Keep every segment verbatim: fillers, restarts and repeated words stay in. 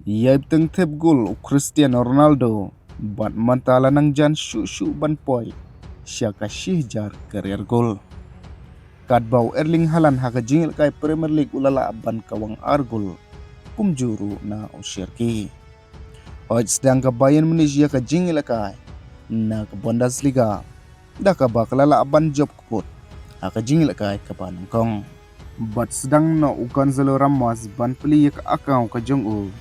Ïai bteng thep gol u Cristiano Ronaldo bad mynta la nang jan shuh shuh ban poi sha ka shi hajar career goal. Katba u Erling Haaland ha ka jingïalehkai Premier League u la lah ban kawang ar gol kumjuh ruh na u Cherki. Hooid, sdang ka Bayern Munich ïa ka jingïalehkai na ka Bundesliga da kaba ka la lah ban jop kput ha ka jingïalehkai kaba nyngkong. Bad sdang noh u Gonzalo Ramos ban plie ïa ka account ka jong u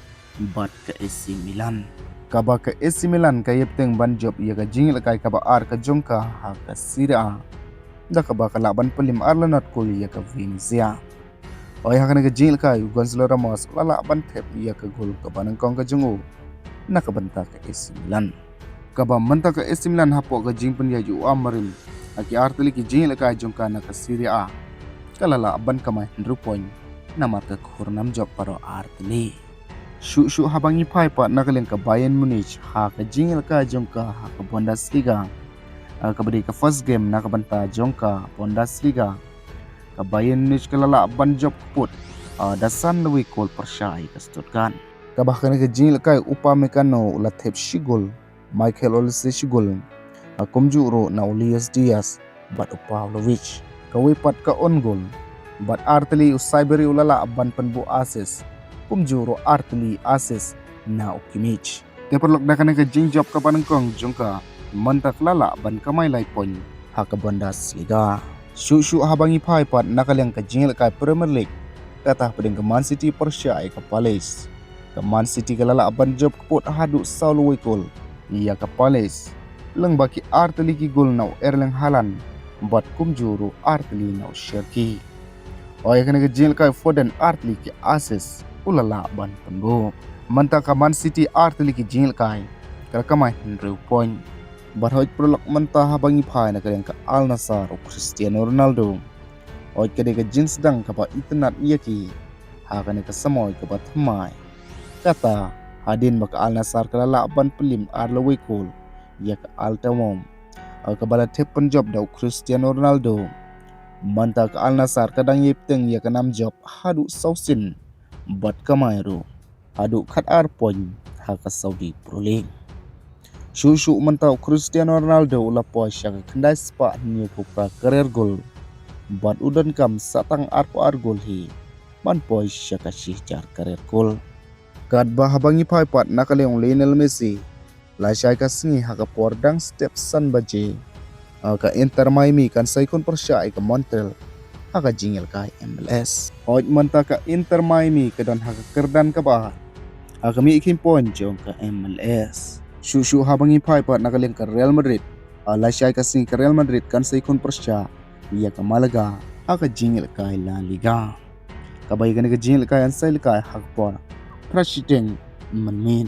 bad ka A C Milan, kaba ka A C Milan ka ïai bteng ban jop ïa ka jingïalehkai kaba ar ka jong ka ha ka Serie A da kaba ka lah ban pynliem ar la nod kol ïa ka Venezia. Hooid, ha kane ka jingïalehkai u Gonzalo Ramos u la lah ban thep ïa ka gol kaba nyngkong ka jong u na ka bynta ka A C Milan, kaba mynta ka A C Milan hapoh ka jingpynïaid u Amorim ha ki artylli ki jingïalehkai jong ka na ka Serie A ka la lah ban kamai hynriew point namar ka khur nam jop baroh artylli. Shuh shuh haba ngi phai pat na ka liang ka Bayern Munich ha ka jingïalehkai jong ka ha ka Bundesliga, ha kaba dei ka first game na ka bynta jong ka Bundesliga, ka Bayern Munich ka la lah ban jop kput da san la wei kol pyrshah ïa ka Stuttgart, kaba ha kane ka jingïalehkai u Upamecano u la thep shi gol, Michael Olise shi gol, kumjuh ruh na u Luis Diaz bad u Pavlovic. Kawei pat ka own goal bad artylli u Saibari u la lah ban pynbuh assist, kumjuh ruh artylli assist na u Kimmich. Te paralok, da kane ka jingjop kaba nyngkong jong ka, mynta ka la lah ban kamai lai point ha ka Bundesliga. Shuh shuh haba ngi phai pat na ka liang ka jingïalehkai Premier League, kata hapdeng ka Man City pyrshah ïa ka Palace, ka Man City ka la lah ban jop kput haduh saw la wei kol ïa ka Palace, lyngba ki artylli ki gol na u Erling Haaland bad kumjuh ruh artylli na u Cherki. Hooid, ha kane ka jingïalehkai Foden artylli ki assist u la lah ban pynbuh. Mynta ka Man City artylli ki jingïalehkai ka la kamai hynriew point. Bad hooid paralok, mynta haba ngi phai na ka liang ka Al Nassr u Cristiano Ronaldo, hooid, ka dei ka jingsdang kaba itynnad ïa ki ha kane ka samoi kaba thymmai. Kata hadien ba ka Al Nassr ka la lah ban pynliem ar la wei kol ïa ka Al Tamaim, kaba la thep pynjop da u Cristiano Ronaldo. Mynta ka Al Nassr ka dang ïai bteng ïa ka nam jop haduh saw sien bad kamai ruh haduh khatar point ha ka Saudi Pro League. Shuh shuh mynta u Cristiano Ronaldo u la poi sha ka khyndai spah hynñiewphew phra career goal bad u donkam satang arphew ar goal hi ban poi sha ka shi hajar career goal. Katba haba ngi phai pat na ka liang u Lionel Messi, lashai ka sngi ha ka por dang step san baje, ka Inter Miami kan sa ïakhun pyrshah ïa ka Montreal ha ka jingïalehkai M L S. Hooid, mynta ka Inter Miami ka don ha ka kyrdan kaba ar ha ka mih kheiñ point jong ka M L S. Shuh shuh haba ngi phai pat na ka liang ka Real Madrid, lashai ka sngi ka Real Madrid kan sa ïakhun pyrshah ïa ka Malaga ha ka jingïalehkai La Liga, kaba ïa kane ka jingïalehkai yn sa ïalehkai ha ka por phra shiteng mynmiet.